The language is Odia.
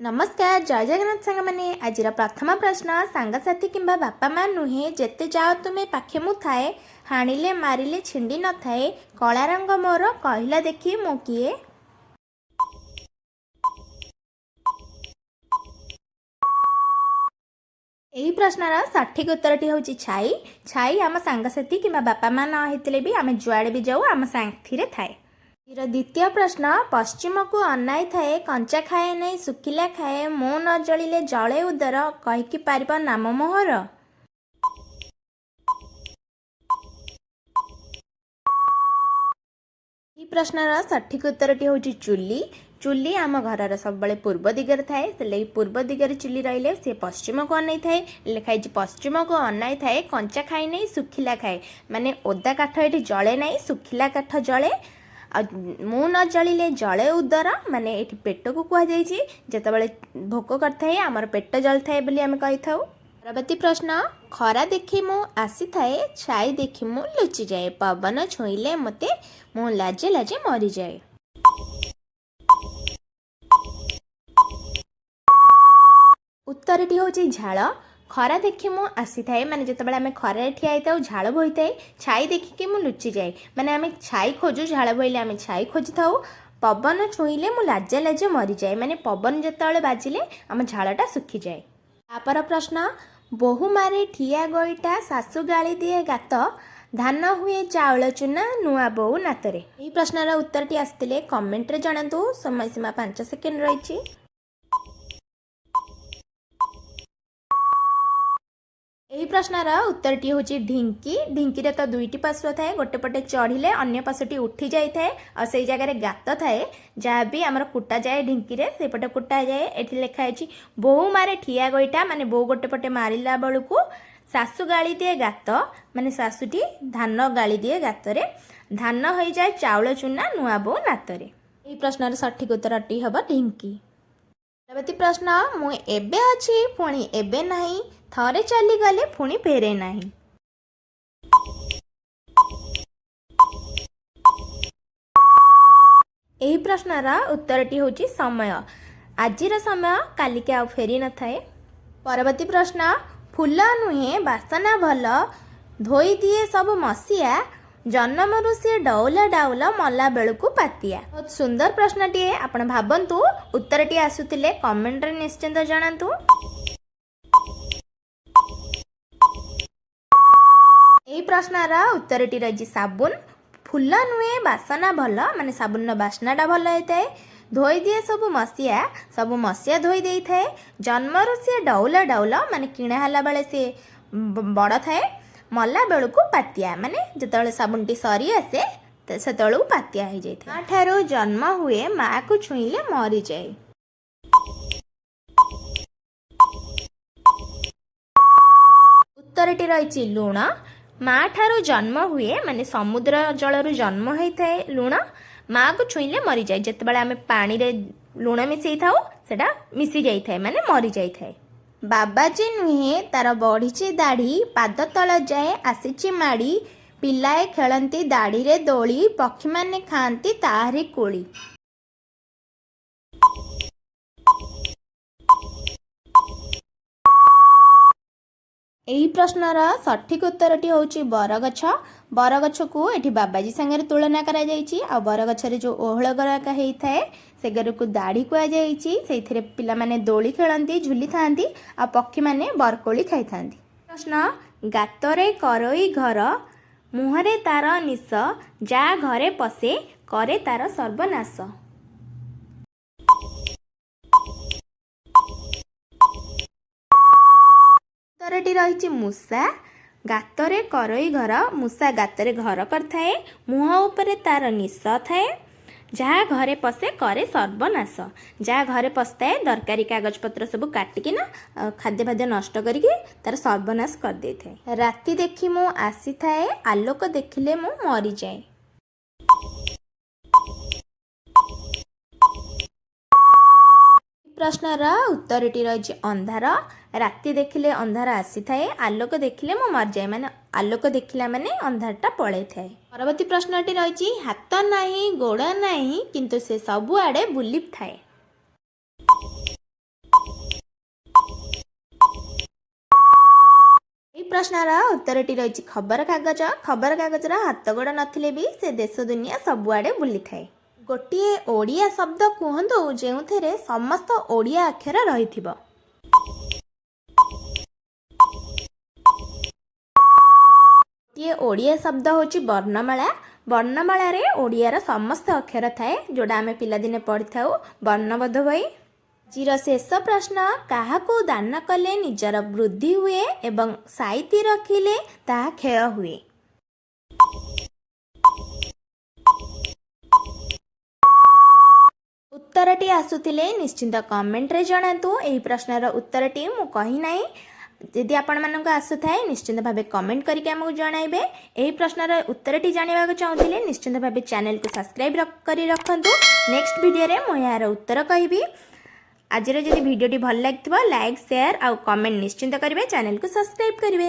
ନମସ୍କାର, ଜୟ ଜଗନ୍ନାଥ ସାଙ୍ଗମାନେ। ଆଜିର ପ୍ରଥମ ପ୍ରଶ୍ନ, ସାଙ୍ଗସାଥି କିମ୍ବା ବାପା ମା ନୁହେଁ, ଯେତେ ଯାଅ ତୁମେ ପାଖେ ମୁଁ ଥାଏ, ହାଣିଲେ ମାରିଲେ ଛିଣ୍ଡି ନଥାଏ, କଳା ରଙ୍ଗ ମୋର, କହିଲ ଦେଖି ମୁଁ କିଏ? ଏହି ପ୍ରଶ୍ନର ସଠିକ୍ ଉତ୍ତରଟି ହେଉଛି ଛାଇ। ଛାଇ ଆମ ସାଙ୍ଗସାଥି କିମ୍ବା ବାପା ମା ନ ହେଇଥିଲେ ବି ଆମେ ଯୁଆଡ଼େ ବି ଯାଉ, ଆମ ସାଥିରେ ଥାଏ। ଆଜିର ଦ୍ୱିତୀୟ ପ୍ରଶ୍ନ, ପଶ୍ଚିମକୁ ଅନାଇ ଥାଏ, କଞ୍ଚା ଖାଏ ନାହିଁ, ଶୁଖିଲା ଖାଏ, ମୁଁ ନ ଜଳିଲେ ଜଳେ ଉଦର, କହିକି ପାରିବ ନାମ ମୋହର? ଏହି ପ୍ରଶ୍ନର ସଠିକ୍ ଉତ୍ତରଟି ହେଉଛି ଚୁଲି। ଚୁଲି ଆମ ଘରର ସବୁବେଳେ ପୂର୍ବ ଦିଗରେ ଥାଏ। ସେଥିଲାଗି ପୂର୍ବ ଦିଗରେ ଚୁଲି ରହିଲେ ସେ ପଶ୍ଚିମକୁ ଅନେଇଥାଏ। ଲେଖା ହେଇଛି, ପଶ୍ଚିମକୁ ଅନାଇଥାଏ, କଞ୍ଚା ଖାଏ ନାହିଁ, ଶୁଖିଲା ଖାଏ। ମାନେ ଓଦା କାଠ ଏଠି ଜଳେ ନାହିଁ, ଶୁଖିଲା କାଠ ଜଳେ। ଆଉ ମୁଁ ନ ଜଳିଲେ ଜଳେ ଉଦର, ମାନେ ଏଠି ପେଟକୁ କୁହାଯାଇଛି। ଯେତେବେଳେ ଭୋକ କରିଥାଏ, ଆମର ପେଟ ଜଳିଥାଏ ବୋଲି ଆମେ କହିଥାଉ। ପରବର୍ତ୍ତୀ ପ୍ରଶ୍ନ, ଖରା ଦେଖି ମୁଁ ଆସିଥାଏ, ଛାଇ ଦେଖି ମୁଁ ଲୁଚିଯାଏ, ପବନ ଛୁଇଁଲେ ମୋତେ ମୁଁ ଲାଜେ ଲାଜେ ମରିଯାଏ। ଉତ୍ତରଟି ହେଉଛି ଝାଳ। ଖରା ଦେଖି ମୁଁ ଆସିଥାଏ, ମାନେ ଯେତେବେଳେ ଆମେ ଖରାରେ ଠିଆ ହେଇଥାଉ, ଝାଳ ବୋହିଥାଏ। ଛାଇ ଦେଖିକି ମୁଁ ଲୁଚିଯାଏ, ମାନେ ଆମେ ଛାଇ ଖୋଜୁ, ଝାଳ ବୋହିଲେ ଆମେ ଛାଇ ଖୋଜିଥାଉ। ପବନ ଛୁଇଁଲେ ମୁଁ ଲାଜେ ଲାଜେ ମରିଯାଏ, ମାନେ ପବନ ଯେତେବେଳେ ବାଜିଲେ ଆମ ଝାଳଟା ଶୁଖିଯାଏ। ତାପର ପ୍ରଶ୍ନ, ବୋହୂ ମାରେ ଠିଆ ଗୋଇଠା, ଶାଶୁ ଗାଳି ଦିଏ ଗାତ, ଧାନ ହୁଏ ଚାଉଳ ଚୁନା, ନୂଆ ବୋଉ ନାତରେ। ଏହି ପ୍ରଶ୍ନର ଉତ୍ତରଟି ଆସିଥିଲେ କମେଣ୍ଟରେ ଜଣାନ୍ତୁ। ସମୟ ସୀମା 5 ସେକେଣ୍ଡ ରହିଛି। ଏହି ପ୍ରଶ୍ନର ଉତ୍ତରଟି ହେଉଛି ଢିଙ୍କି। ଢିଙ୍କିରେ ତ ଦୁଇଟି ପାର୍ଶ୍ୱ ଥାଏ। ଗୋଟେ ପଟେ ଚଢ଼ିଲେ ଅନ୍ୟ ପାର୍ଶ୍ୱଟି ଉଠି ଯାଇଥାଏ ଆଉ ସେଇ ଜାଗାରେ ଗାତ ଥାଏ। ଯାହା ବି ଆମର କୁଟା ଯାଏ ଢିଙ୍କିରେ, ସେଇପଟେ କୁଟା ଯାଏ। ଏଠି ଲେଖା ହେଇଛି, ବୋହୂ ମାରେ ଠିଆ ଗୋଇଠା, ମାନେ ବୋହୂ ଗୋଟେ ପଟେ ମାରିଲା ବେଳକୁ ଶାଶୁ ଗାଳି ଦିଏ ଗାତ, ମାନେ ଶାଶୁଟି ଧାନ ଗାଳି ଦିଏ ଗାତରେ, ଧାନ ହୋଇଯାଏ ଚାଉଳ ଚୁନା, ନୂଆ ବୋଉ ନାତରେ। ଏହି ପ୍ରଶ୍ନର ସଠିକ ଉତ୍ତରଟି ହେବ ଢିଙ୍କି। ପରବର୍ତ୍ତୀ ପ୍ରଶ୍ନ, ମୁଁ ଏବେ ଅଛି, ପୁଣି ଏବେ ନାହିଁ, ଥରେ ଚାଲିଗଲେ ପୁଣି ଫେରେ ନାହିଁ। ଏହି ପ୍ରଶ୍ନର ଉତ୍ତରଟି ହେଉଛି ସମୟ। ଆଜିର ସମୟ କାଲିକି ଆଉ ଫେରି ନଥାଏ। ପରବର୍ତ୍ତୀ ପ୍ରଶ୍ନ, ଫୁଲ ନୁହେଁ, ବାସନା ଭଲ, ଧୋଇ ଦିଏ ସବୁ ମସିଆ, ଜନ୍ମରୁ ସିଏ ଡଉଲ ଡାଉଲ, ମଲା ବେଳକୁ ପାତିଆ। ବହୁତ ସୁନ୍ଦର ପ୍ରଶ୍ନଟିଏ। ଆପଣ ଭାବନ୍ତୁ, ଉତ୍ତରଟି ଆସୁଥିଲେ କମେଣ୍ଟରେ ନିଶ୍ଚିନ୍ତ ଜଣାନ୍ତୁ। ଏହି ପ୍ରଶ୍ନର ଉତ୍ତରଟି ରହିଛି ସାବୁନ। ଫୁଲ ନୁହେଁ, ବାସନା ଭଲ, ମାନେ ସାବୁନର ବାସ୍ନାଟା ଭଲ ହେଇଥାଏ। ଧୋଇ ଦିଏ ସବୁ ମସିଆ, ସବୁ ମସିଆ ଧୋଇ ଦେଇଥାଏ। ଜନ୍ମରୁ ସିଏ ଡଉଲ ଡଉଲ, ମାନେ କିଣା ହେଲା ବେଳେ ସିଏ ବଡ଼ ଥାଏ। ମଲା ବେଳକୁ ପାତିଆ, ମାନେ ଯେତେବେଳେ ସାବୁନଟି ସରି ଆସେ, ସେତେବେଳକୁ ପାତିଆ ହେଇଯାଇଥାଏ। ମା ଠାରୁ ଜନ୍ମ ହୁଏ, ମାକୁ ଛୁଇଁଲେ ମରିଯାଏ। ଉତ୍ତରଟି ରହିଛି ଲୁଣ। ମା ଠାରୁ ଜନ୍ମ ହୁଏ, ମାନେ ସମୁଦ୍ର ଜଳରୁ ଜନ୍ମ ହେଇଥାଏ ଲୁଣ। ମାକୁ ଛୁଇଁଲେ ମରିଯାଏ। ଯେତେବେଳେ ଆମେ ପାଣିରେ ଲୁଣ ମିଶେଇଥାଉ, ସେଟା ମିଶି ଯାଇଥାଏ, ମାନେ ମରିଯାଇଥାଏ। ବାବାଜୀ ନୁହେଁ, ତାର ବଢ଼ିଛି ଦାଢ଼ି, ପାଦ ତଳ ଯାଏ ଆସିଛି ମାଡ଼ି, ପିଲାଏ ଖେଳନ୍ତି ଦାଢ଼ିରେ ଦୋଳି, ପକ୍ଷୀମାନେ ଖାଆନ୍ତି ତାହାରି କୋଳି। ଏହି ପ୍ରଶ୍ନର ସଠିକ୍ ଉତ୍ତରଟି ହେଉଛି ବରଗଛ। ବରଗଛକୁ ଏଠି ବାବାଜୀ ସାଙ୍ଗରେ ତୁଳନା କରାଯାଇଛି। ଆଉ ବରଗଛରେ ଯେଉଁ ଓହଳ ଗରାକ ହେଇଥାଏ, ସେଗୁଡ଼ାକୁ ଦାଢ଼ି କୁହାଯାଇଛି। ସେଇଥିରେ ପିଲାମାନେ ଦୋଳି ଖେଳନ୍ତି, ଝୁଲିଥାନ୍ତି ଆଉ ପକ୍ଷୀମାନେ ବରକୋଳି ଖାଇଥାନ୍ତି। ପ୍ରଶ୍ନ, ଗାତରେ କରୋଇ ଘର, ମୁହଁରେ ତାର ନିଶ, ଯା ଘରେ ପଶେ କରେ ତାର ସର୍ବନାଶ। ଉତ୍ତରଟି ରହିଛି ମୂଷା। ଗାତରେ କରୋଇ ଘର, ମୂଷା ଗାତରେ ଘର କରିଥାଏ। ମୁହଁ ଉପରେ ତାର ନିଶ ଥାଏ। ଯାହା ଘରେ ପଶେ କରେ ସର୍ବନାଶ। ଯାହା ଘରେ ପଶିଥାଏ, ଦରକାରୀ କାଗଜପତ୍ର ସବୁ କାଟିକିନା ଖାଦ୍ୟ ଫାଦ୍ୟ ନଷ୍ଟ କରିକି ତାର ସର୍ବନାଶ କରିଦେଇଥାଏ। ରାତି ଦେଖି ମୁଁ ଆସିଥାଏ, ଆଲୋକ ଦେଖିଲେ ମୁଁ ମରିଯାଏ। ପ୍ରଶ୍ନର ଉତ୍ତରଟି ରହିଛି ଅନ୍ଧାର। ରାତି ଦେଖିଲେ ଅନ୍ଧାର ଆସିଥାଏ, ଆଲୋକ ଦେଖିଲେ ମୁଁ ମରିଯାଏ, ମାନେ ଆଲୋକ ଦେଖିଲା ମାନେ ଅନ୍ଧାରଟା ପଳେଇଥାଏ। ପରବର୍ତ୍ତୀ ପ୍ରଶ୍ନଟି ରହିଛି, ହାତ ନାହିଁ, ଗୋଡ଼ ନାହିଁ, କିନ୍ତୁ ସେ ସବୁଆଡ଼େ ବୁଲିଥାଏ। ପ୍ରଶ୍ନର ଉତ୍ତରଟି ରହିଛି ଖବରକାଗଜ। ଖବରକାଗଜର ହାତ ଗୋଡ଼ ନଥିଲେ ବି ସେ ଦେଶ ଦୁନିଆ ସବୁଆଡ଼େ ବୁଲିଥାଏ। ଗୋଟିଏ ଓଡ଼ିଆ ଶବ୍ଦ କୁହନ୍ତୁ, ଯେଉଁଥିରେ ସମସ୍ତ ଓଡ଼ିଆ ଅକ୍ଷର ରହିଥିବ। ଗୋଟିଏ ଓଡ଼ିଆ ଶବ୍ଦ ହେଉଛି ବର୍ଣ୍ଣମାଳା। ବର୍ଣ୍ଣମାଳାରେ ଓଡ଼ିଆର ସମସ୍ତ ଅକ୍ଷର ଥାଏ, ଯେଉଁଟା ଆମେ ପିଲାଦିନେ ପଢ଼ିଥାଉ ବର୍ଣ୍ଣବୋଧ ବହି। ଆଜିର ଶେଷ ପ୍ରଶ୍ନ, କାହାକୁ ଦାନ କଲେ ନିଜର ବୃଦ୍ଧି ହୁଏ ଏବଂ ସାଇତି ରଖିଲେ ତାହା କ୍ଷୟ ହୁଏ? ଉତ୍ତରଟି ଆସୁଥିଲେ ନିଶ୍ଚିନ୍ତ କମେଣ୍ଟରେ ଜଣାନ୍ତୁ। ଏହି ପ୍ରଶ୍ନର ଉତ୍ତରଟି ମୁଁ କହିନାହିଁ। ଯଦି ଆପଣମାନଙ୍କୁ ଆସୁଥାଏ, ନିଶ୍ଚିନ୍ତ ଭାବେ କମେଣ୍ଟ କରିକି ଆମକୁ ଜଣାଇବେ। ଏହି ପ୍ରଶ୍ନର ଉତ୍ତରଟି ଜାଣିବାକୁ ଚାହୁଁଥିଲେ ନିଶ୍ଚିନ୍ତ ଭାବେ ଚ୍ୟାନେଲକୁ ସବସ୍କ୍ରାଇବ୍ କରି ରଖନ୍ତୁ। ନେକ୍ସଟ ଭିଡ଼ିଓରେ ମୁଁ ଏହାର ଉତ୍ତର କହିବି। ଆଜିର ଯଦି ଭିଡ଼ିଓଟି ଭଲ ଲାଗିଥିବ, ଲାଇକ୍, ସେୟାର ଆଉ କମେଣ୍ଟ ନିଶ୍ଚିନ୍ତ କରିବେ। ଚ୍ୟାନେଲକୁ ସବସ୍କ୍ରାଇବ୍ କରିବେ।